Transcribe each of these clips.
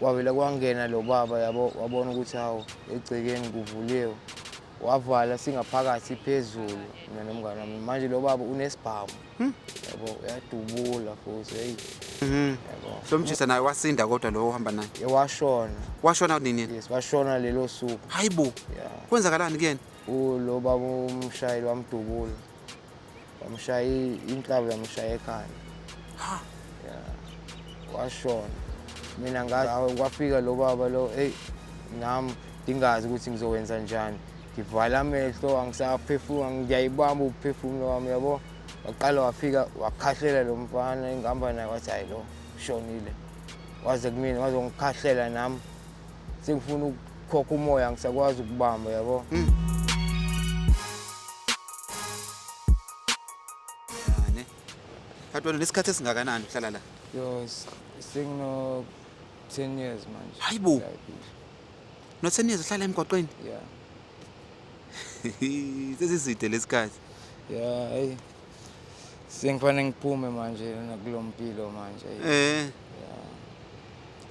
Kwavele kwangena lo baba yabo, wabona ukuthi hawu, egcekeni kuvuliwe, wavala singaphakathi phezulu mina nomngane wami. Manje lo baba unesibhamu, yabo, uyadubula futhi, hey. Yabo. Hlomjisa naye wasinda kodwa lo ohamba naye. Washona. Washona nini yena? Yes, washona lelo suku. Hayibo. Yeah. Kwenzakalani kuyena? Ulo baba umshayeli wamdubula, wamshaya inhlabu, yamshaya ekhanda. Ha. Yeah, washona. Mina kwafika lo baba lo, hey, nami ngingazi ukuthi ngizowenza njani, ngivala amehlo, angisaphefumula, ngiyayibamba ukuphefumula wami, yabo. Waqala wafika wakhahlela lo mfana engihamba naye, wathi hayi, lo ushonile. Waze kumina wazongikhahlela, nami sengifuna ukukhokha umoya, angisakwazi ukubamba, yabo. Ne. Kanti wena nesikhathi esingakanani uhlala la? Yo, sengino 10 years manje. Hayibo. La eBhisho. No 10 years uhlala emgwaqweni? Yeah. Sesiside lesikhathi. Yeah, hey, sengifanele ngiphume manje nakulo mpilo manje, hey. Yeah.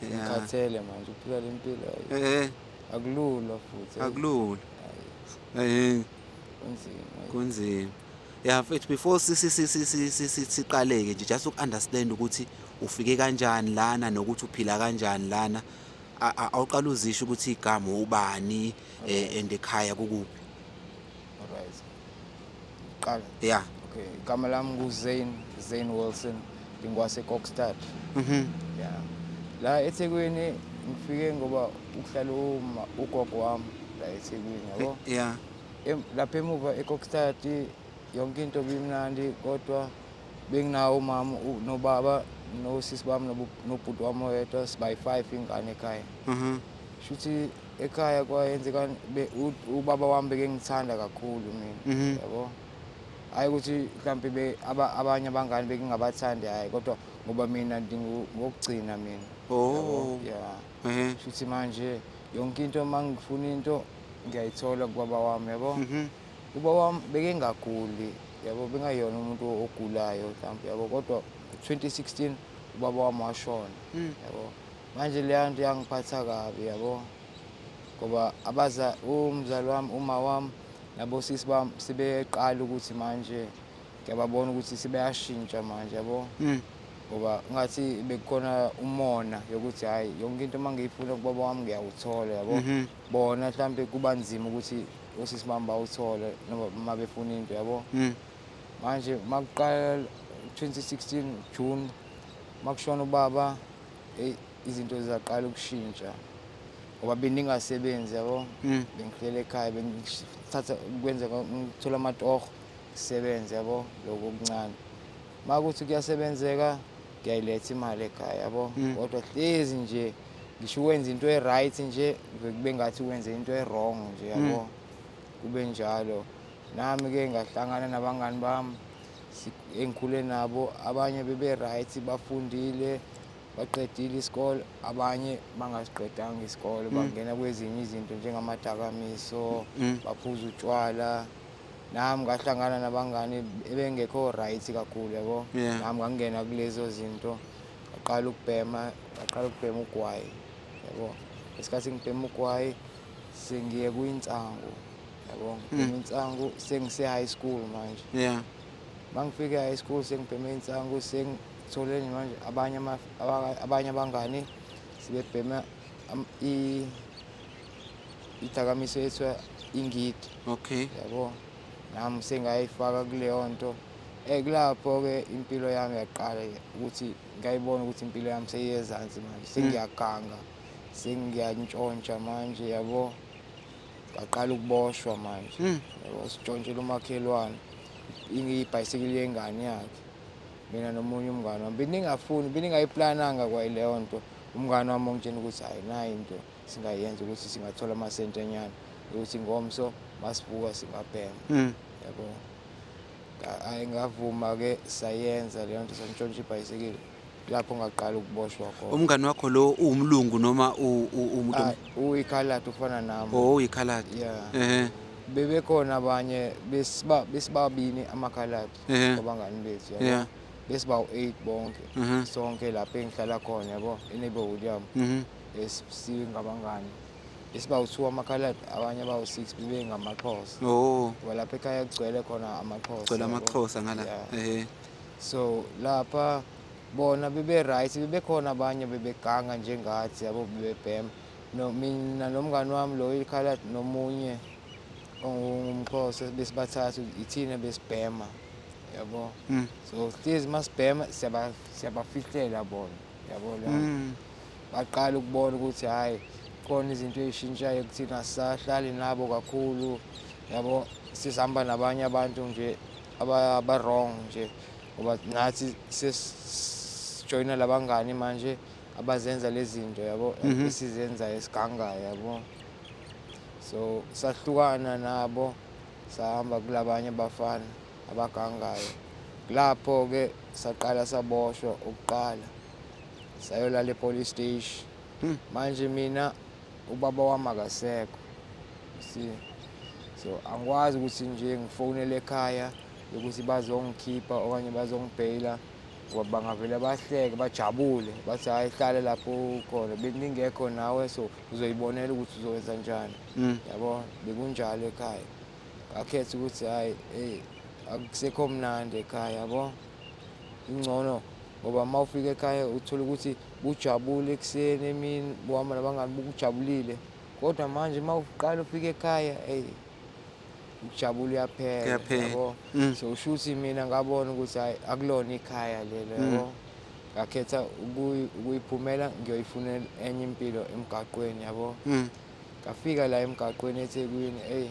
Ngikhathele manje ukuphila le mpilo, hey. Akulula futhi, hey. Akulula. Hayi, kunzima, hey. Kunzima. Yeah mfethu, before siqaleke nje, just uku-understand ukuthi ufike kanjani lana nokuthi uphila kanjani lana. Awuqala uzisho ukuthi igama ubani and ekhaya kukuphi. Alright. Qala. Yeah. Okay, igama lami nguZane, Zane Wilson, ngingwase Kokstad. Yeah. La eThekwini ngifike ngoba ukuhlala uma ugogo wami la eThekwini, yabo. Lapha emuva eKokstad yonke into bimnandi, kodwa benginawo umama nobaba nosisi bami nobhuti wami oyedwa, sibayi-5 ingane ekhaya. Shuthi ekhaya kwayenzeka ubaba wami bekengithanda kakhulu mina, yabo. Hayi ukuthi mhlambe abanye abangani bekingabathandi, hayi, kodwa ngoba mina ngokugcina mina. Oh. Yabo? Yeah. Shuthi manje yonke into uma ngifuna into ngiyayithola kubaba wami, yabo. Ubaba wami bekengaguli, yabo, bengayona umuntu ogulayo mhlawumbe, yabo, kodwa 2016 ubaba wami washona, yabo. Manje leya nto yangiphatha kabi, yabo, ngoba abaza umzali wami, uma wami nabosisi bami sebeqala ukuthi manje ngiyababona ukuthi sebeyashintsha manje, yabo, ngoba ngathi bekukhona umona yokuthi hayi, yonke into uma ngiyifuna kubaba wami ngiyawuthola, yabo. Bona mhlambe kuba nzima ukuthi osisi bami bawuthole noma uma befuna into, yabo. Manje makuqala 2016 June, makushona ubaba, hey, izinto zaqala ukushintsha ngoba bendingasebenzi, yabo. Bengihlele ekhaya, bengithatha kwenza ngithola amatoho, ngisebenze, yabo, lokho okuncane. Makuthi kuyasebenzeka ngiyayiletha imali ekhaya, yabo. Kodwa hlezi nje ngisho wenza into e-right nje, kube ngathi wenze into e-wrong nje, yabo, kube njalo. Nami-ke ngahlangana nabangani bami engikhule nabo, abanye bebe-right, bafundile, baqedile isikole, abanye bangasiqedanga isikole, bangena kwezinye izinto njengamadakamiso, baphuza utshwala. Nami ngahlangana nabangani ebengekho right kakhulu, yabo. Nami ngangena kulezo zinto, ngaqala ukubhema, ngaqala ukubhema ugwayi, yabo. Ngesikhathi ngibhema ugwayi sengiye kwinsangu, yabo, ngibhema insangu sengise high school manje. Mangifike high school sengibhema insangu, sengithole manje abanye abanye abangani sebebhema idakamiso ethiwa ingidi. Yabo, nami sengayifaka kuleyo nto. Kulapho-ke impilo yami yaqala ukuthi ngayibona ukuthi impilo yami seyiyezansi manje, sengiyaganga, sengiyantshontsha manje, yabo. Ngaqala ukuboshwa manje, yabo, sitshontshela umakhelwane ibhayisikili yengane yakhe, mina nomunye umngane wami. Beningafuni, beningayiplananga kwayileyo nto. Umngane wami ongitshena ukuthi hayi, nayi into singayenza ukuthi singathola amasentanyana ukuthi ngomso masivuka singabhema, yabo. Hayi, ngavuma-ke, sayenza leyo nto, santshontsha ibhayisikili. Lapho ngaqala ukuboshwa khona. Umngani wakho lo uwumlungu noma umuntu? Hayi, uyikhaladi, ufana nami. Oh, uyikhaladi. Yeah. Bebekhona abanye, besibabini amakhaladi kwabangani bethu, yabo. Besiba u8 bonke, sonke lapha engihlala khona, yabo, eneighborhood yami. Esingabangani besiba u2 amakhaladi, abanye abawu6 bebe ngamaXhosa. Ngoba lapha ekhaya kugcwele khona amaXhosa. Gcwele yabo. amaXhosa ngala. Yeah. So lapha bona bebe right, bebekhona abanye bebeganga njengathi, yabo, bebebhema. No, mina nomngani wami lo ikhaladi nomunye ongumXhosa, besibathathu ithina besibhema, yabo. So hlezi masibhema siyabafihlela bona, yabo la. Baqala ukubona ukuthi hayi, khona izinto ey'shintshayo kuthina, sisahlali nabo kakhulu, yabo, sisihamba nabanye abantu nje aba-wrong nje, ngoba nathi sesijoyina labangani manje abazenza lezi zinto, yabo, esizenzayo esigangayo, yabo. So sahlukana nabo, sahamba kulabanye abafana abagangayo. Lapho-ke saqala saboshwa ukuqala, sayolala e-police station. Manje mina ubaba wami akasekho, see, so angikwazi ukuthi nje ngifonele ekhaya ukuthi bazongikhipha okanye bazongibheyila, ngoba bangavele bahleke bajabule bathi hayi, hlala lapho ukhona, beningekho nawe, so uzoyibonela ukuthi uzowenza njani. Yabo, bekunjalo ekhaya. Ngakhetha ukuthi hayi, hey, akusekho mnandi ekhaya, yabo, ingcono ngoba uma ufika ekhaya uthola ukuthi bujabule ekuseni, emini buhamba nabangani, bukujabulile, kodwa manje uma uqala ufika ekhaya, hey, ukujabula uyaphela. Kuyaphela. Yabo. So ushuthi mina ngabona ukuthi hayi, akulona ikhaya lelo, yabo. Ngakhetha ukuyiphumela ngiyoyifunela enye impilo emgaqweni, yabo. Ngafika la emgaqweni eThekwini, hey,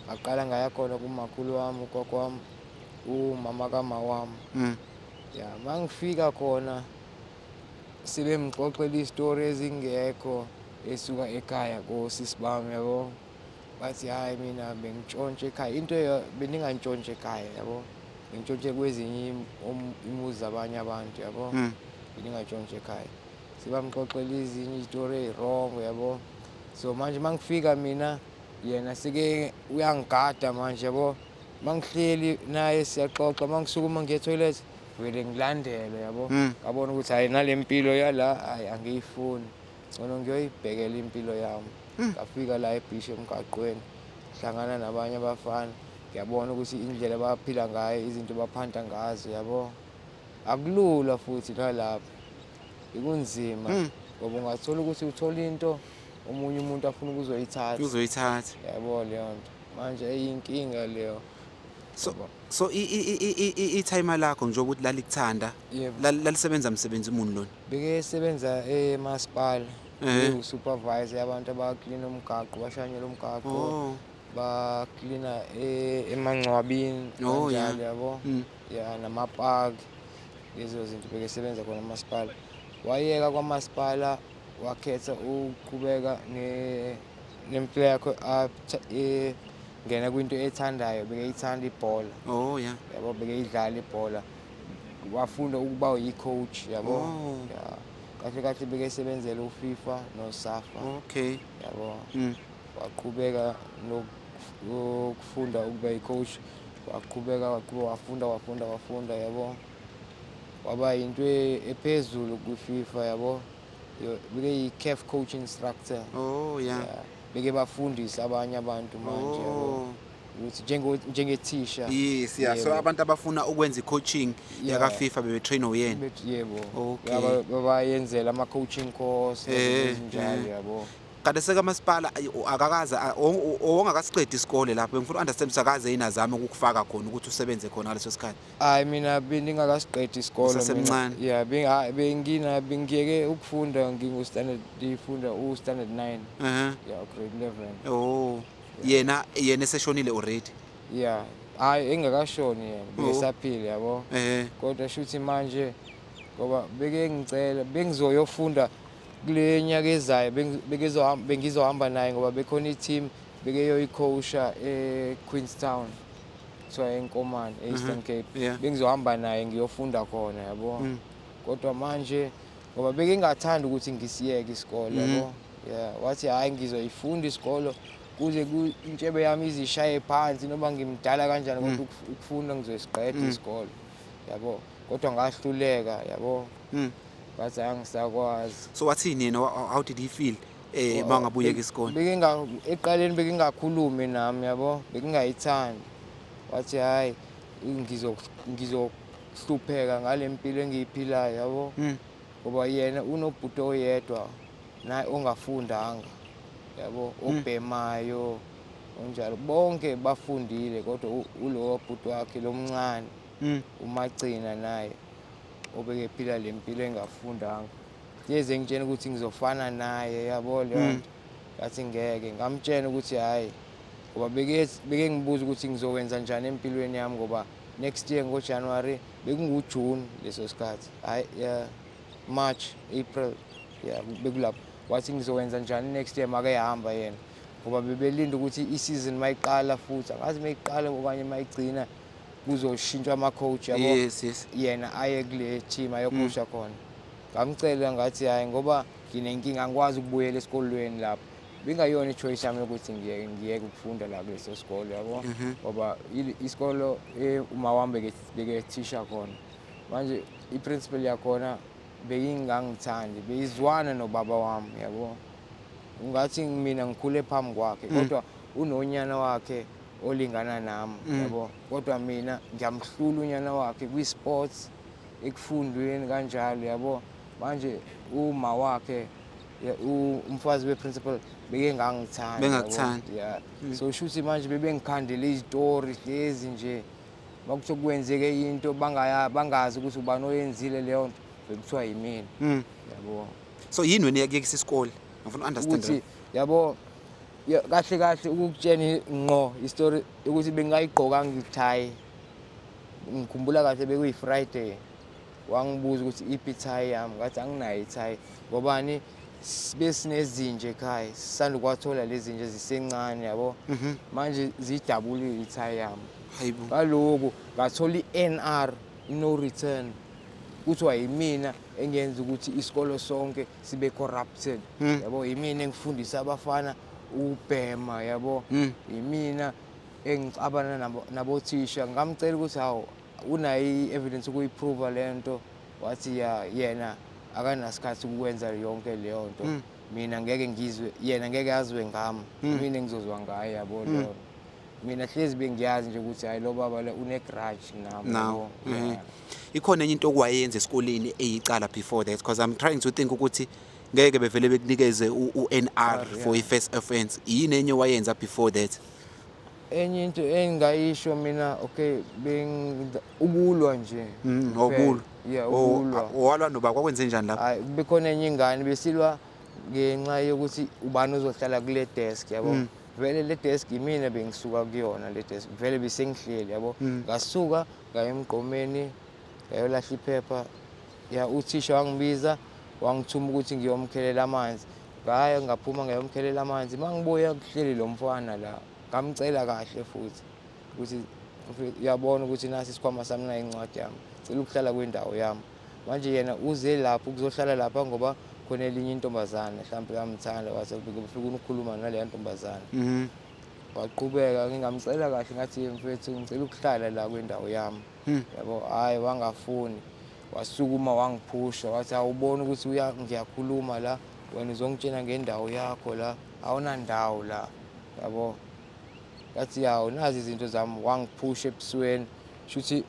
ngaqala ngaya khona kumakhulu wami, ugogo wami, umama kama wami. Ya, mangifika khona sebemxoxela izitori ezingekho esuka ekhaya kosisi bami, yabo. Bathi hayi, mina bengitshontshe ekhaya, into beningantshontshe ekhaya, yabo, bengitshontshe kwezinye imuzi zabanye abantu, yabo. Beningantshontshe ekhaya, sebamxoxela ezinye izitori ey'wrong, yabo. So manje mangifika mina, yena seke uyangigada manje, yabo. Mangihleli naye siyaxoxa, mangisukuma ngiye toilet vele ngilandele, yabo. Ngabona ukuthi hayi, nale mpilo yala hayi, angiyifuni, ngcono ngiyoyibhekela impilo yami. Ngafika la ebhishi emgaqweni, hlangana nabanye abafana, ngiyabona ukuthi indlela abaphila ngayo, izinto baphanta ngazo, yabo, akulula futhi nalapho ikunzima, ngoba ungathola ukuthi uthola into omunye umuntu afuna ukuzoyithatha. Uzoyithatha. Yabo, leyo nto manje eyinkinga leyo. So Yabo. So i-timer lakho, njengoba ukuthi lalikuthanda, Yebo. lalisebenza msebenzi muni lona? Bekesebenza emasipala. Usupervisor yabantu abaklina umgaqo, bashanyela umgaqo, baklina emangcwabeni, kanjalo, yabo. Ya, namapaki, lezo zinto bekesebenza khona emasipala. Wayeka kwamasipala, wakhetha ukuqhubeka nempilo yakhe, ngena kwinto ethandayo, bekeyithanda ibhola. Yabo, bekeyidlala ibhola, wafunda ukuba yi-coach, yabo. Ya, kahle kahle bekesebenzela uFIFA noSAFA. Yabo. Waqhubeka nokufunda ukuba yi-coach, waqhubeka, waqhubeka, wafunda, wafunda, wafunda, yabo, waba yinto ephezulu kwi-FIFA, yabo. Beke yi-CAF coach instructor. Yeah. Beke bafundisa abanye abantu manje, yabo, ukuthi njengethisha. Yes, yeah. So Yebo. abantu abafuna ukwenza i-coaching yaka FIFA bebe-train uyena. Yebo. Babayenzela ama-coaching course ezinjalo, yabo. Kanti sekamasipala akakaze owongakasiqedi isikole lapho, bengifuna understand ukuthi akaze yini azame ukukufaka khona ukuthi usebenze khona ngaleso sikhathi. Hayi, mina bendingakasiqedi isikole mina. Usasemncane? Yeah, bengina bengiyeke ukufunda ngingu standard, ngifunda u standard 9. Yeah, grade 11. Oh. Yena eseshonile already. Yeah. Hayi, engakashoni yena, besaphila, yabo. Kodwa shuthi manje ngoba beke ngicela bengizoyofunda kule nyaka ezayo, bengizohamba naye ngoba bekhona i-team bekeyoyicoacha e-Queenstown, kuthiwa eNkomane, e-Eastern Cape. Bengizohamba naye ngiyofunda khona, yabo. Kodwa manje ngoba bekengathanda ukuthi ngisiyeke isikole, yabo. Yeah, wathi hayi, ngizoyifunda isikolo kuze intshebe yami izishaye phansi noma ngimdala kanjani, kodwa ukufunda ngizoyisiqeda isikole, yabo. Kodwa ngahluleka, yabo. Ngathi angisakwazi. So wathini yena? How did he feel mangabuyeka isikole? Bekinga eqaleni bekingakhulumi nami, yabo, bekingayithandi. Wathi hayi, ngizohlupheka ngale mpilo engiyiphilayo, yabo. Ngoba yena unobhuti oyedwa naye ongafundanga, yabo, obhemayo onjalo. Bonke bafundile, kodwa ulowo bhuti wakhe lomncane, umagcina, naye obekephila le mpilo engafundanga. Hlezi ngitshena ukuthi ngizofana naye, yabo, leyo nto. Ngathi ngeke. Ngamtshena ukuthi hhayi, ngoba beke ngibuza ukuthi ngizokwenza njani empilweni yami, ngoba next year ngoJanuary, bekunguJune leso sikhathi, hhayi, yeah, March, April, yeah, bekulapho. Wathi ngizokwenza njani next year make ehamba yena, ngoba bebelinda ukuthi i-season mayiqala, futhi angazi mayiqala okanye mayigcina, kuzoshintshwa ama-coach, yabo. Yes. Yena aye kule team ayocoacha khona. Ngamcela ngathi hayi, ngoba nginenkinga, angikwazi ukubuyela esikolweni lapho. Bingayona i-choice yami yokuthi ngiyeke ukufunda la kuleso sikole, yabo, ngoba isikolo uma wami bekethisha khona. Manje i-principal yakhona beyingangithandi, beyizwana nobaba wami, yabo. Ungathi mina ngikhule phambi kwakhe, kodwa unonyana wakhe olingana nami, yabo, kodwa mina ngiyamhlula unyana wakhe kwi-sports, ekufundweni kanjalo, yabo. Manje uma wakhe umfazi we-principal beke ngangithanda. Bengakuthandi. Yeah, so shuthi manje bebengikhandele izitori lezi nje, makuthiwa kwenzeke into bangaya bangazi ukuthi ubani oyenzile leyo nto, bekuthiwa yimina, yabo. So yini wena yakuyekisa isikole? Ngifuna u-understand. Ukuthi yabo ya, kahle kahle ukukutshena ngqo istory ukuthi bengingayigqokanga ithayi. Ngikhumbula kahle, bekuyi-Friday. Wangibuza ukuthi iphi ithayi yami, ngathi anginayo ithayi. Ngobani? Besinezinja ekhaya, sisanda ukwathola lezi zinja zisencane, yabo. Manje ziyidabulile ithayi yami. Hayibo. Kaloku ngathola i-NR, no return, kuthiwa yimina engenza ukuthi isikolo sonke sibe corrupted, yabo, yimina engifundisa abafana ukubhema, yabo, yimina engixabana nabothisha. Ngamcela ukuthi hawu, unayo i-evidence ukuyiprova le nto? Wathi ya, yena akanasikhathi ukwenza yonke leyo nto. Mina ngeke ngizwe, yena ngeke azwe ngami, mina engizozwa ngaye, yabo. Leyo mina hlezi bengiyazi nje ukuthi hayi, lo baba le une-grudge nami, Now. yabo. Yeah. Ikhona enye into okwayenza esikoleni eyicala before that? Because I'm trying to think ukuthi ngeke bevele bekunikeze u-NR for i-first offense. Yini enye wayenza before that? Enye into engingayisho mina, okay, ukulwa nje kuphela. Ukulwa. Yeah. Oh, Ukulwa. Walwa noba kwakwenze njani lapho? Hayi, bekhona enye ingane, besilwa ngenxa yokuthi ubani ozohlala kule desk, yabo. Vele le desk imina bengisuka kuyona le desk, vele besengihleli, yabo. Ngasuka ngaya emgqomeni ngayolahla iphepha ya. Uthisha wangibiza, wangithuma ukuthi ngiyomkhelela amanzi. Ngaya, ngaphuma, ngayomkhelela amanzi. Uma ngibuya kuhleli lo mfana la. Ngamcela kahle futhi ukuthi uyabona ukuthi nasi isikhwama sami, nayo incwadi yami, cela ukuhlala kwindawo yami. Manje yena uze lapho ukuzohlala lapha ngoba khona elinye intombazane mhlawumbe uyamthanda, wase ufika ukukhuluma naleya ntombazane. Waqhubeka, ngingamcela kahle, ngathi mfethu, ngicela ukuhlala la kwindawo yami, yabo. Hhayi, wangafuni, wasukuma wangiphusha, wathi awuboni ukuthi ngiyakhuluma la, wena uzongitshena ngendawo yakho la, awunandawo la, yabo. Ngathi yawo, nazi izinto zami. Wangiphusha ebusweni, shuthi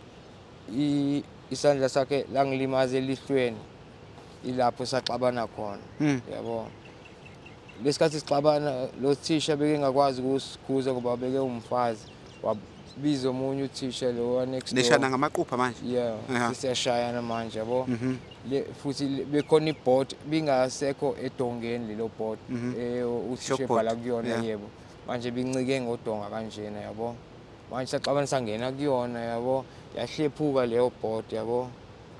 isandla sakhe langilimaza elihlweni, ilapho saxabana khona, yabo. Lesikhathi sixabana, lo thisha bekengakwazi ukusikhuza ngoba beke umfazi, wabiza omunye uthisha lo wa next door. Nishana ngamaqupha manje? Yeah. Siyashayana manje, yabo. Le futhi bekhona iboard bingasekho edongeni, lelo board uthisha Chalkboard. ebhala kuyona. Yebo, manje bincike ngodonga kanjena, yabo. Manje saxabana, sangena kuyona, yabo, yahlephuka leyo board, yabo.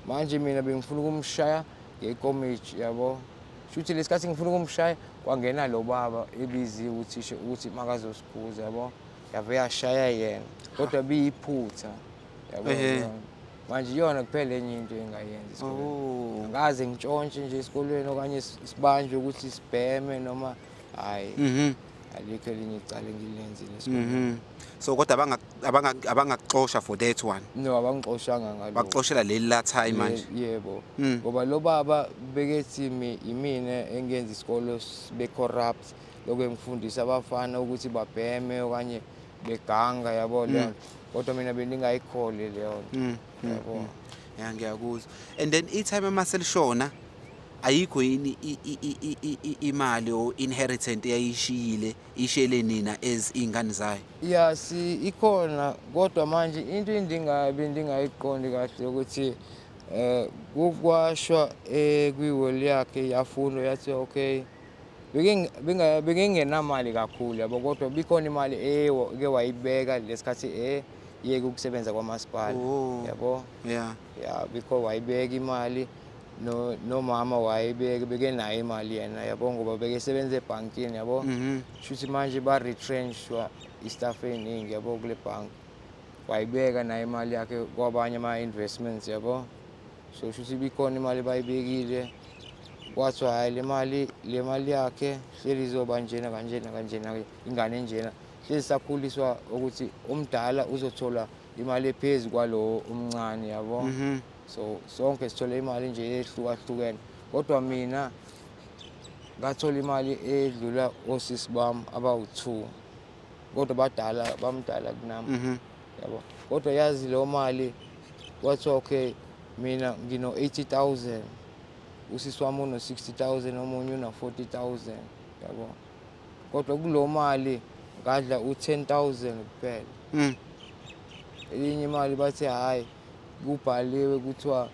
Manje mina bengifuna ukumshaya ngekomichi, yabo. Shuthi lesikhathi ngifuna ukumshaya, kwangena lo baba ebiziwe uthisha ukuthi makazosikhuza, yabo, yave yashaya yena, kodwa biyiphutha, yabo. Manje iyona kuphela enye into engayenza esikolweni. Angaze ngitshontshe nje esikolweni okanye sibanjwe ukuthi sibheme noma hayi. Alikho elinye icala engilenzile esikoleni. So kodwa abangakuxosha for that one? No, abangixoshanga ngalokho. Bakuxoshela leli la time manje? Yebo. Ngoba lo baba bekethi imina engenza isikolo sibe corrupt, lokho engifundisa abafana ukuthi babheme okanye beganga, yabo leyo nto. Kodwa mina bendingayikholi leyo nto. Yabo. Ya, ngiyakuzwa. And then i-timer maselishona, ayikho yini imali or inheritance eyayishiyile, ishele nina as iy'ngane zayo? Ya, si ikhona, kodwa manje into endingabe ndingayiqondi kahle ukuthi kukwashwa kwi-will yakhe, yafundwa yathi okay, bengenamali kakhulu, yabo, kodwa bikhona imali eke wayibeka lesikhathi yeke ukusebenza kwamasipala. Yabo. Ya, bikho wayibeka imali, no nomama wayibeka, bekenayo imali yena, yabo, ngoba bekesebenza ebhankini, yabo. Shuthi manje ba retrenchwa i-staff eningi, yabo, kule bank. Wayibeka nayo imali yakhe kwabanye ama investments, yabo. So shuthi bikhona imali bayibekile, kwathiwa hayi, le mali yakhe hleli izoba njena kanjena kanjena, ingane enjena hlezi sakhuliswa ukuthi umdala uzothola imali ephezu kwalo omncane, yabo. So sonke sithole imali nje ehlukahlukene, kodwa mina ngathola imali edlula osisi bami abawu-2, kodwa badala, bamdala kunami. Yabo, kodwa yazi leyo mali kwathiwa okay, mina ngino 80,000, usisi wami uno 60,000, omunye una 40,000, yabo. Kodwa kulo mali ngadla u-10,000 kuphela. Elinye imali bathi hhayi, kubhaliwe kuthiwa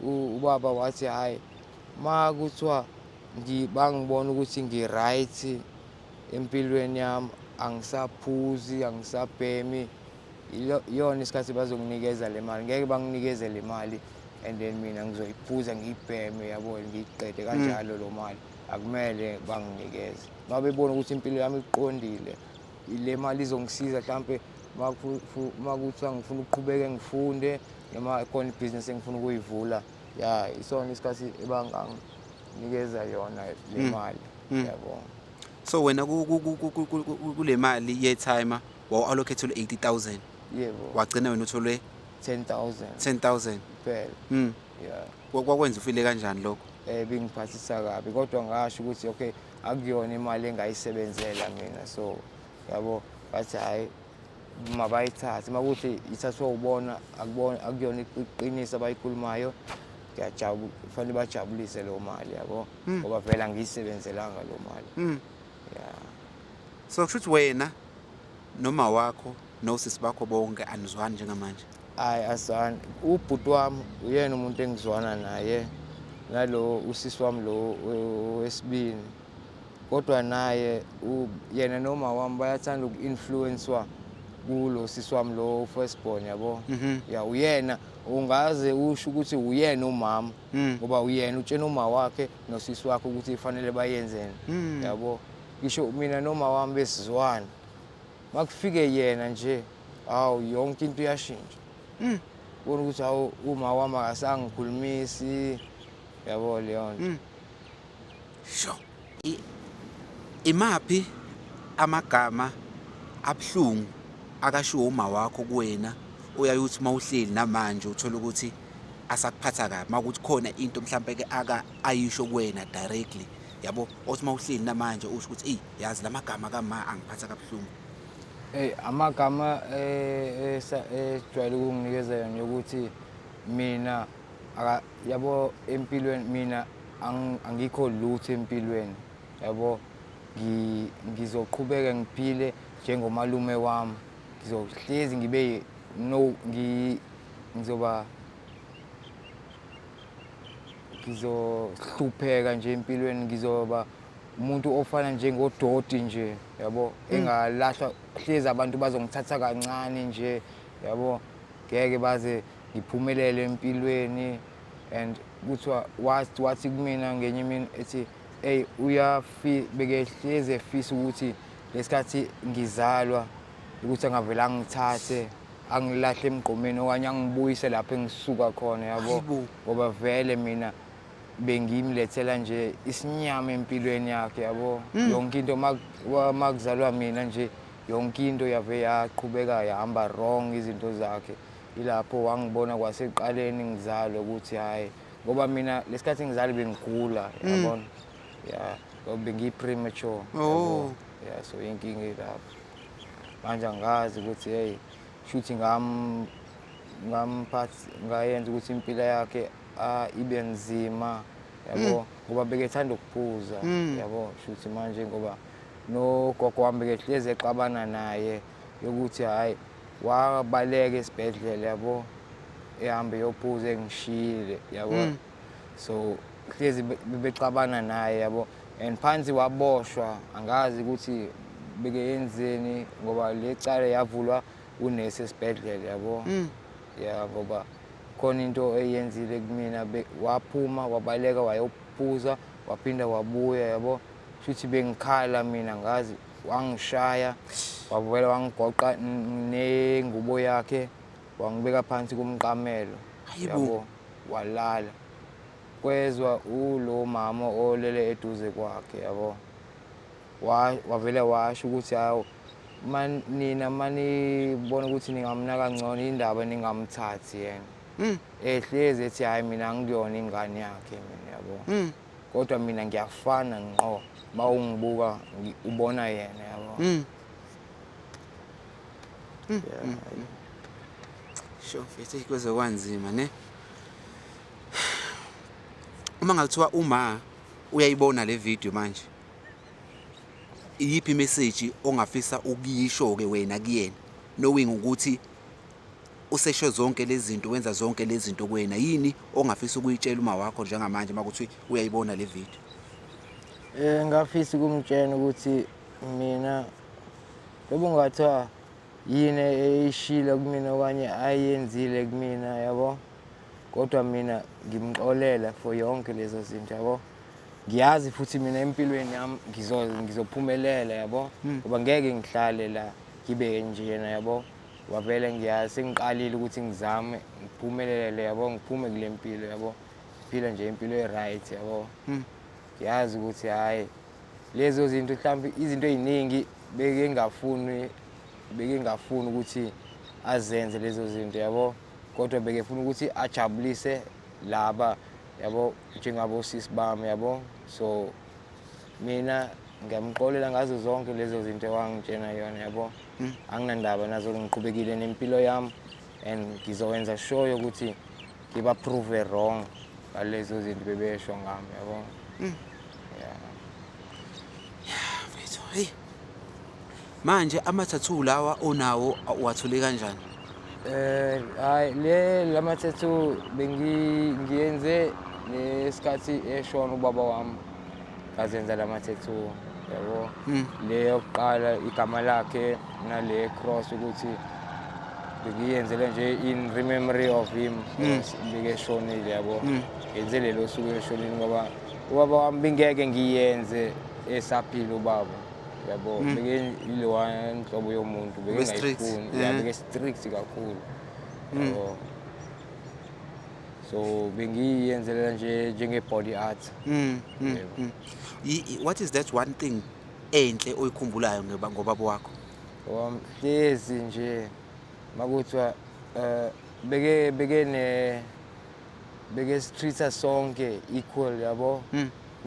ubaba wathi hhayi, ma kuthiwa bangibona ukuthi ngi-right empilweni yami, angisaphuzi, angisabhemi, iyona isikhathi bazonginikeza le mali. Ngeke banginikeze le mali and then mina ngizoyiphuza, ngiyibheme, yabo, ngiyiqede kanjalo. Lo mali akumele banginikeze uma bebona ukuthi impilo yami iqondile, le mali izongisiza mhlampe uma kuthiwa ngifuna ukuqhubeka ngifunde noma khona ibhizinisi engifuna ukuyivula. Ya, isona isikhathi ebanganginikeza yona le mali, yabo. So wena kule mali ye-timer wawu-allocate 80,000? Yebo. Wagcina wena uthole 10,000. 10,000? Kuphela. Ya. Kwakwenza ufile kanjani lokho? Bingiphathisa kabi, kodwa ngasho ukuthi okay, akuyona imali engayisebenzela mina, so yabo, bathi hhayi, mabayithathe. Uma kuthi ithathwa ubona, akubona akuyona iqiniso abayikhulumayo, ngiyajabula, kufanele bajabulise leyo mali, yabo, ngoba vele angiyisebenzelanga leyo mali. Ya. So kusho ukuthi wena noma wakho nosisi bakho bonke anizwani njengamanje? Hayi, asani. Ubhuti wami uyena umuntu engizwana naye, nalo usisi wami lo wesibini, kodwa naye yena noma wami bayathanda uku-influencewa kulo sisi wami lo first born, yabo. Ya, uyena ungaze usho ukuthi uyena umama, ngoba uyena utshena uma wakhe nosisi wakhe ukuthi fanele bayenzeni. Yabo, ngisho mina noma wami besizwana, makufike yena nje, awu, yonke into iyashintsha. Ubona ukuthi hawu, uma wami akasangikhulumisi, yabo, leyo nto. Sure. Imaphi amagama abuhlungu akashiwo uma wakho kuwena, uyaye uthi mawuhleli namanje uthola ukuthi asakuphatha kabi, makuthi khona into mhlambe ke aka ayisho kuwena directly, yabo, othi mawuhleli namanje usho ukuthi eyi, yazi lamagama kama angiphatha kabuhlungu? Hey, amagama ejwayele ukunginikeza yona ukuthi mina yabo, empilweni mina angikho lutho empilweni, yabo. Ngizoqhubeka ngiphile njengomalume wami, ngizohlezi ngibe no ngizoba ngizohlupheka nje empilweni, ngizoba umuntu ofana njengodoti nje, yabo, engalahlwa, hlezi abantu bazongithatha kancane nje, yabo, ngeke baze ngiphumelele empilweni. And kuthiwa wathi kumina ngenye imini ethi hey, uyafi bekehlezi efisa ukuthi lesikhathi ngizalwa ukuthi angavele angithathe angilahle emgqomeni okanye angibuyise lapho engisuka khona, yabo. Hayibo. Ngoba vele mina Bengimlethela nje isinyama empilweni yakhe, yabo. Yonke into makuzalwa mina nje, yonke into yave yaqhubeka yahamba wrong izinto zakhe. Ilapho wangibona kwasekuqaleni ngizalwa ukuthi hhayi, ngoba mina lesikhathi ngizalwa bengigula, yabona, ya, ngoba bengiyi-premature. Oh. Ya, so inkinga ilapho manje, angazi ukuthi hey, shuthi ngamphathi ngayenza ukuthi impilo yakhe ibe nzima, yabo, ngoba bekethanda ukuphuza, yabo. Shuthi manje ngoba nogogo wami bekehlezi exabana naye yokuthi hhayi, wabaleka esibhedlela, yabo, ehambe yophuza engishiyile, yabo. So hlezi bebexabana naye, yabo, and phansi waboshwa, angazi ukuthi bekeyenzeni, ngoba le cala yavulwa unesi esibhedlela, yabo, ya, ngoba khona into eyenzile kumina. Waphuma wabaleka wayophuza, waphinda wabuya, yabo. Shuthi bengikhala mina, ngazi wangishaya, wavela wangigoqa nengubo yakhe, wangibeka phansi komqamelo. Hayibo. Yabo, walala, kwezwa ulo mama olele eduze kwakhe, yabo. Wavele washo ukuthi hawu, man, nina manibona ukuthi ningamnaka kangcono indaba ningamthathi yena. Ehlezi ethi hayi, mina angiyona ingane yakhe mina, yabo. Kodwa mina ngiyafana ngqo, mawungibuka ubona yena, yabo. Yeah. Sure mfethu, kuze kwanzima ne. Uma ngathiwa uma uyayibona le video manje, iyiphi message ongafisa ukuyisho ke wena kuyena, knowing ukuthi usesho zonke lezi zinto, wenza zonke lezi zinto kuwena? Yini ongafisa ukuyitshela uma wakho njengamanje makuthi uyayibona le video? Ngafisa ukumtshela ukuthi mina lobo ngathiwa yini eyishilo kumina okanye ayenzile kumina, yabo, kodwa mina ngimxolela for yonke lezo zinto, yabo. Ngiyazi futhi mina empilweni yami ngizophumelela, yabo, ngoba ngeke ngihlale la ngibe njena, yabo. Wavele ngiyazi sengiqalile ukuthi ngizame ngiphumelele, yabo, ngiphume kule mpilo, yabo, ngiphila nje impilo e-right, yabo. Ngiyazi ukuthi hhayi, lezo zinto mhlawumbe izinto ey'ningi beke ngafuni ukuthi azenze lezo zinto, yabo, kodwa bekefuna ukuthi ajabulise laba, yabo, njengabo sisi bami, yabo. So mina ngiyamxolela ngazo zonke lezo zinto ewangitshena yona, yabo. Anginandaba nazo, ngiqhubekile nempilo yami and ngizowenza sure yokuthi ngiba-prove wrong ngalezo zinto bebesho ngami, yabo, yeah. Mfethu, hey, manje ama-tattoo lawa onawo uwathole kanjani? Hayi, le lama tattoo bengi ngiyenze lesikhathi eshona ubaba wami, ngazenza lama tattoo, yabo. Le yokuqala igama lakhe nale cross, ukuthi bengiyenzele nje in memory of him bekeshonile, yabo. Ngenze lelo suku eshonile ngoba ubaba wami bengeke ngiyenze esaphila ubaba, yabo. Beke yilewa nhlobo yomuntu Ube strict, bekengayifuni, ya. Beke strict kakhulu, yabo. So bengiyenzelela nje njenge body art. Yebo. What is that one thing enhle oyikhumbulayo ngobaba wakho? Ngoba hlezi nje makuthiwa beke ne beke si-treat sonke equal, yabo.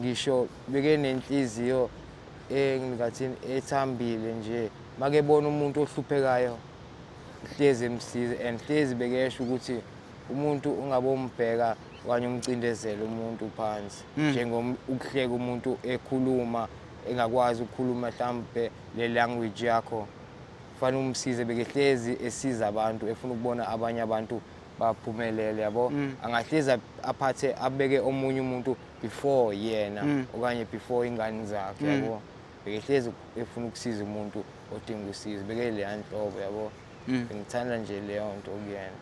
Ngisho beke nenhliziyo engingathini, ethambile nje, make bona umuntu ohluphekayo hlezi emsize, and hlezi bekesho ukuthi umuntu ungabombheka okanye umcindezele umuntu phansi, njengom ukuhleka umuntu ekhuluma engakwazi ukukhuluma mhlambe le language yakho, kufanele umsize. Bekehlezi esiza abantu, efuna ukubona abanye abantu baphumelele, yabo. Angahlezi aphathe abeke omunye umuntu before yena okanye before ingane zakhe, yabo. Bekehlezi efuna ukusiza umuntu odinga usizo, beke leya nhlobo, yabo. Ngithanda nje leyo nto kuyena.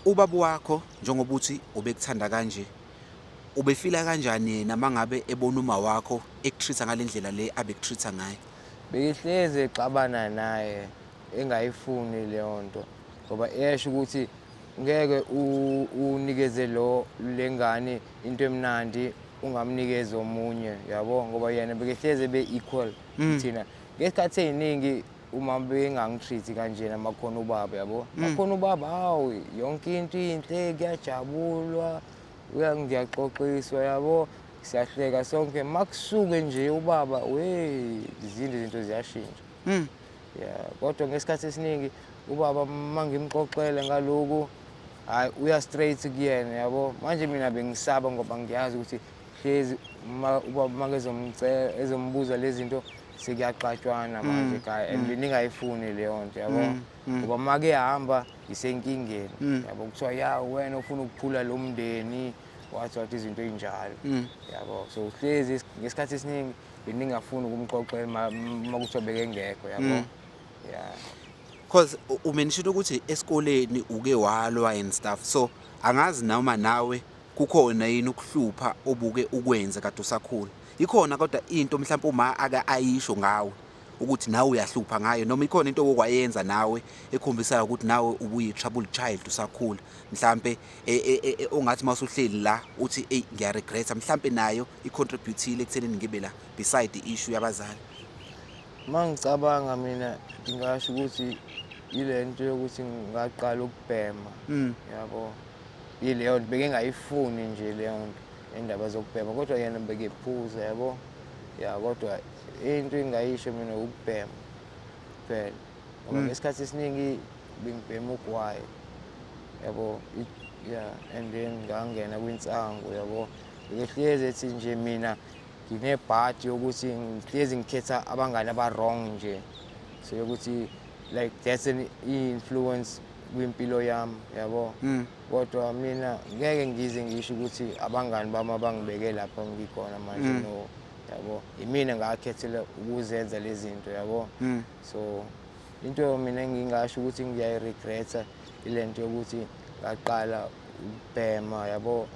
Ubaba wakho, njengoba uthi ubekuthanda kanje, ubefila kanjani yena mangabe ebona uma wakho eku-treat-a ngalendlela le abeku-treat-a ngayo? Bekehlezi exabana naye, engayifuni leyo nto, ngoba esho ukuthi Ngeke unikeze lo lengane into emnandi, ungamnikezi omunye, yabo, ngoba yena bekehleze be-equal thina. Ngesikhathi ey'ningi uma bengangitreat kanjena makhona ubaba, yabo, makhona ubaba, hawu, yonke into inhle, kuyajabulwa, ngiyaxoxiswa, yabo, siyahleka sonke. Makusuke nje ubaba, we, izinto izinto ziyashintsha. Ya, kodwa ngesikhathi esiningi ubaba mangimxoxele ngaloku, hayi, uya straight kuyena, yabo. Manje mina bengisaba ngoba ngiyazi ukuthi hlezi ubaba makezomcela, ezombuza lezi zinto, sekuyaxatshwana manje ekhaya, and beningayifuni leyo nto, yabo, ngoba make hamba isenkingeni, yabo, kuthiwa ya, wena ufuna ukuphula lo mndeni, wathi wathi izinto ey'njalo, yabo. So hlezi ngesikhathi esiningi beningafuni ukumxoxela ma kuthiwa bekengekho, yabo, ya. Cause umention ukuthi esikoleni uke walwa and stuff, so angazi noma nawe kukhona yini ukuhlupha obuke ukwenze kade usakhula ikhona, kodwa into mhlawumbe uma aka ayisho ngawe ukuthi nawe uyahlupha ngayo, noma ikhona into okwayenza nawe ekhombisayo ukuthi nawe ubuyi trouble child usakhula, mhlambe ongathi masuhleli la uthi, "Ey, ngiyaregreta," mhlambe nayo icontributile ekuthenini ngibe la, beside the issue yabazali? Uma ngicabanga mina, ngingasho ukuthi ile nto yokuthi ngaqala ukubhema, yabo, yileyo nto beke ngayifuni nje leyo nto, indaba zokubhema, kodwa yena bekephuza, yabo, ya. Kodwa into engayisho mina ukubhema kuphela, ngoba ngesikhathi esiningi bengibhema ugwayi, yabo, ya, and then ngangena kwinsangu, yabo. Bekehlezi ethi nje mina nginebhadi yokuthi ngihlezi ngikhetha abangani aba-wrong nje, so yokuthi like that's an influence kwimpilo yami, yabo. Kodwa mina ngeke ngize ngisho ukuthi abangani bami abangibeke lapha ngikhona manje, no, yabo, imina ngakhethela ukuzenza lezi zinto, yabo. So into mina engingasho ukuthi ngiyayiregreta ile nto yokuthi ngaqala ukubhema, yabo,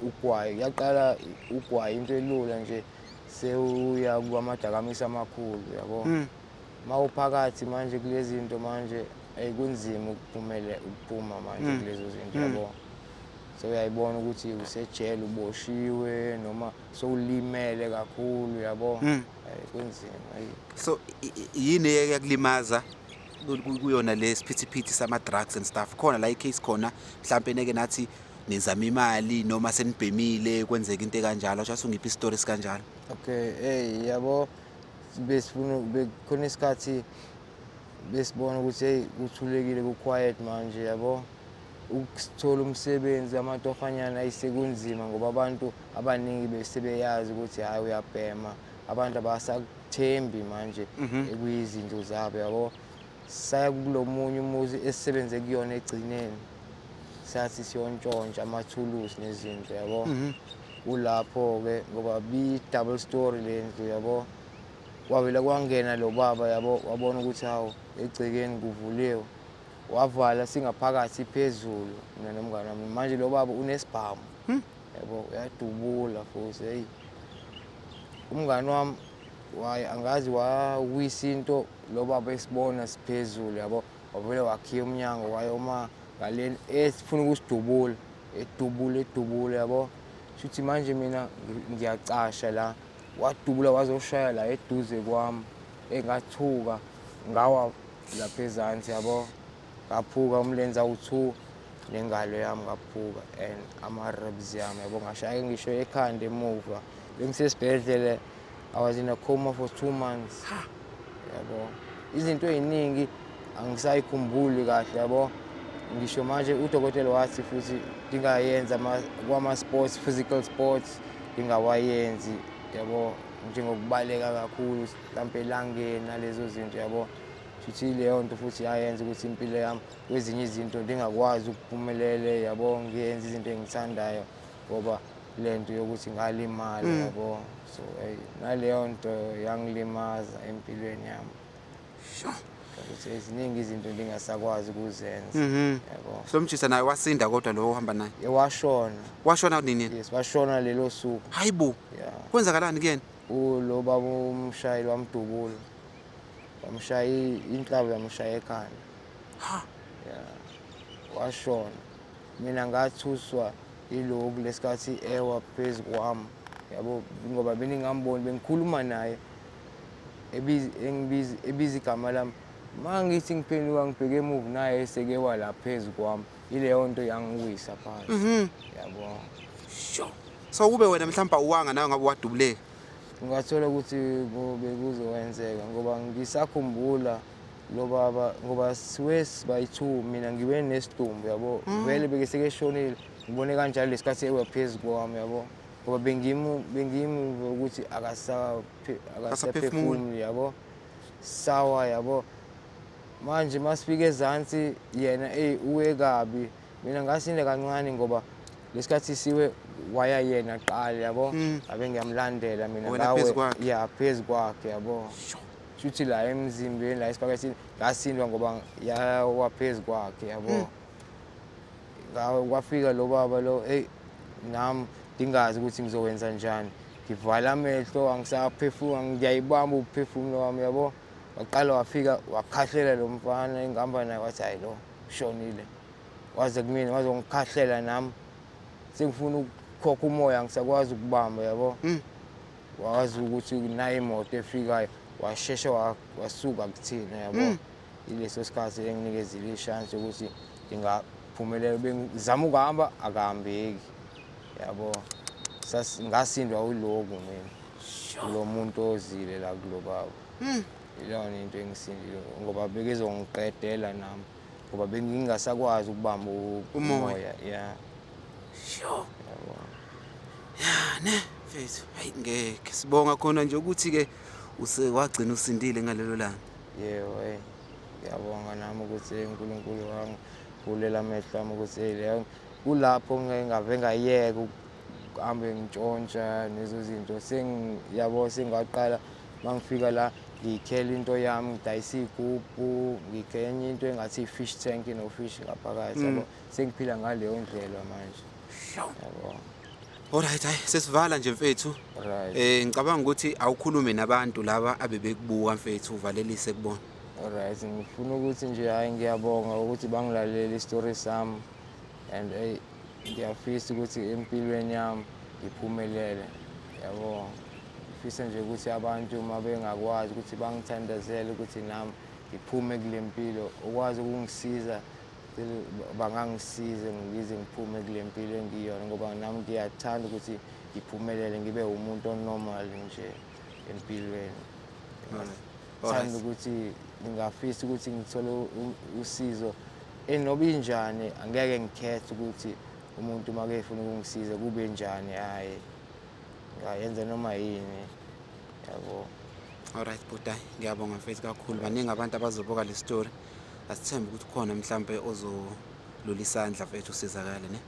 ugwayi. Yaqala ugwayi, into elula nje, sewuya kwamadakamisa amakhulu, yabo. Ma uphakathi manje kulezi zinto manje, kunzima ukuphumele ukuphuma manje kulezo zinto, yabo. So uyayibona ukuthi usejele, uboshiwe noma sowulimele kakhulu, yabo. Kunzima, eyi. So yini eyakulimaza kuyona le siphithiphithi sama-drugs and stuff? Khona la i-case khona mhlampe neke nathi nizama imali noma senibhemile, kwenzeka into ekanjalo? Just ungiphe isitori esikanjalo. Okay, hey, yabo, besifuna, bekhona isikhathi besibona ukuthi hey, kuthulekile, ku-quiet manje, yabo, ukuthola umsebenzi amatohanyana ayisekunzima, ngoba abantu abaningi besebeyazi ukuthi hhayi, uyabhema, abantu abasakuthembi manje ekuyizinto zabo, yabo. Saya kulo munye umuzi esisebenze kuyona egcineni, sathi siyontshontsha amathulusi nezinto, yabo. Kulapho-ke ngoba bi-double story le ndlu, yabo, kwavele kwangena lo baba, yabo, wabona ukuthi hawu, egcekeni kuvuliwe, wavala singaphakathi phezulu, mina nomngane wami. Manje lo baba unesibhamu, yabo, uyadubula futhi. Hey, umngane wami waye angazi wawisa into, lo baba esibona siphezulu, yabo, wavele wakhiya umnyango, wayoma ngaleni esifuna ukusidubula, edubula, edubula, yabo. Shuthi manje mina ngiyacasha la, wadubula wazoshaya la eduze kwami, engathuka ngawa lapha ezansi, yabo, ngaphuka umlenze awu-2 nengalo yami ngaphuka and ama-ribs yami, yabo, ngashaya ngisho ekhanda emuva. Bengisesibhedlele, I was in a coma for 2 months, yabo. Izinto ey'ningi angisayikhumbuli kahle, yabo. Ngisho manje udokotela wathi futhi ngingayenza kwama-sports, physical sports ngingawayenzi, yabo, njengokubaleka kakhulu mhlampe elangeni nalezo zinto, yabo. Futhi leyo nto futhi yayenza ukuthi impilo yami kwezinye izinto ndingakwazi ukuphumelele, yabo, ngiyenze izinto engithandayo, ngoba le nto yokuthi ngalimala, yabo. So hey, naleyo nto yangilimaza empilweni yami ukuthi eziningi izinto ndingasakwazi ukuzenza, yabo. So mjisa naye wasinda, kodwa lo ohamba naye? Washona. Washona nini yena? Yes, washona lelo suku. Hayibo. Ya. Kwenzakalani kuyena? Ulo baba umshayeli wamdubula, wamshaya inhlabu, yamshaya ekhanda. Ha. Ya, washona. Mina ngathuswa iloku lesikhathi ewa phezu kwami, yabo, ngoba beningamboni, bengikhuluma naye ebiza engibiza ebiza igama lami. Ma ngithi ngiphenduka ngibheke emuva, naye esekewa la phezu kwami. Ileyo nto yangiwisa phansi, yabo. Sure. So kube wena mhlawumbe awuwanga nawe, ngabe wadubuleka. Ngingathola ukuthi bekuzokwenzeka, ngoba ngisakhumbula lo baba, ngoba siwe sibayi-two, mina ngibe nesidumbu, yabo. Vele bekesekeshonile, ngibone kanjalo lesikhathi ewa phezu kwami, yabo, ngoba bengimuva ukuthi Akasaphefumuli. Akasaphefumuli, yabo. Sawa, yabo. Manje masifika ezansi, yena eyi uwe kabi, mina ngasinda kancane, ngoba lesikhathi siwe waya yena qala, yabo, abe ngiyamlandela mina. Wena phezu kwakhe? Ya, phezu kwakhe, yabo. Shuthi la emzimbeni la esiphakathini ngasindwa ngoba yawa phezu kwakhe, yabo. Kwafika lo baba lo, hey, nami ngingazi ukuthi ngizokwenza njani, ngivala amehlo, angisaphefumula, ngiyayibamba ukuphefumula wami, yabo. Waqala wafika wakhahlela lo mfana engihamba naye, wathi, "Hayi, lo ushonile." Waze kumina wazongikhahlela, nami sengifuna ukukhokha umoya, angisakwazi ukubamba, yabo. Wazi ukuthi nayo imoto efikayo, washeshe wasuka kuthina, yabo. Ileso sikhathi enginikezile ishansi ukuthi ngingaphumelela. Bengizama ukuhamba, akahambeki, yabo. Ngasindwa uloku mina, lo muntu ozile la kulo baba. Ilona into engisindile, ngoba bekezongiqedela nami, ngoba bengingasakwazi ukubamba Umoya. umoya, ya. Sure. Yabo. Ya ne mfethu, hayi ngeke, sibonga khona nje ukuthi ke use wagcina usindile ngalelo langa. Yebo, hey, ngiyabonga nami ukuthi uNkulunkulu wangivulela amehlo ami ukuthi hey, leyo kulapho ngeke ngave ngayeka ukuhambe ngintshontsha nezo zinto. Sengiyabo, sengaqala mangifika la ngiyikhela into yami, ngidayisa iy'gubhu, ngikhe enye into engathi i-fish tank ino-fish ngaphakathi, yabo. Sengiphila ngaleyo ndlela manje, yabo. Alright, hayi sesivala nje mfethu. Right. Ngicabanga ukuthi awukhulume nabantu laba abebekubuka mfethu, uvalelise kubona. Alright, ngifuna ukuthi nje, hayi, ngiyabonga ukuthi bangilalele isitori sami and hey, ngiyafisa ukuthi empilweni yami ngiphumelele, yabo. Ngifisa nje ukuthi abantu uma bengakwazi ukuthi bangithandazele ukuthi nami ngiphume kule mpilo, ukwazi ukungisiza, bangangisiza ngize ngiphume kule mpilo engiyona, ngoba nami ngiyathanda ukuthi ngiphumelele, ngibe umuntu onormal nje empilweni. Thanda ukuthi ngingafisa ukuthi ngithole usizo enoba injani, angeke ngikhethe ukuthi umuntu uma efuna ukungisiza kube njani, hhayi, ngayenza noma yini, yabo. Alright bhuti, hayi ngiyabonga mfethu kakhulu. Baningi abantu abazobuka le story. Asithembe ukuthi khona mhlambe ozolula isandla mfethu, usizakale ne.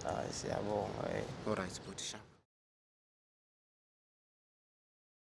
Hayi, siyabonga, eh. Alright bhuti, sharp.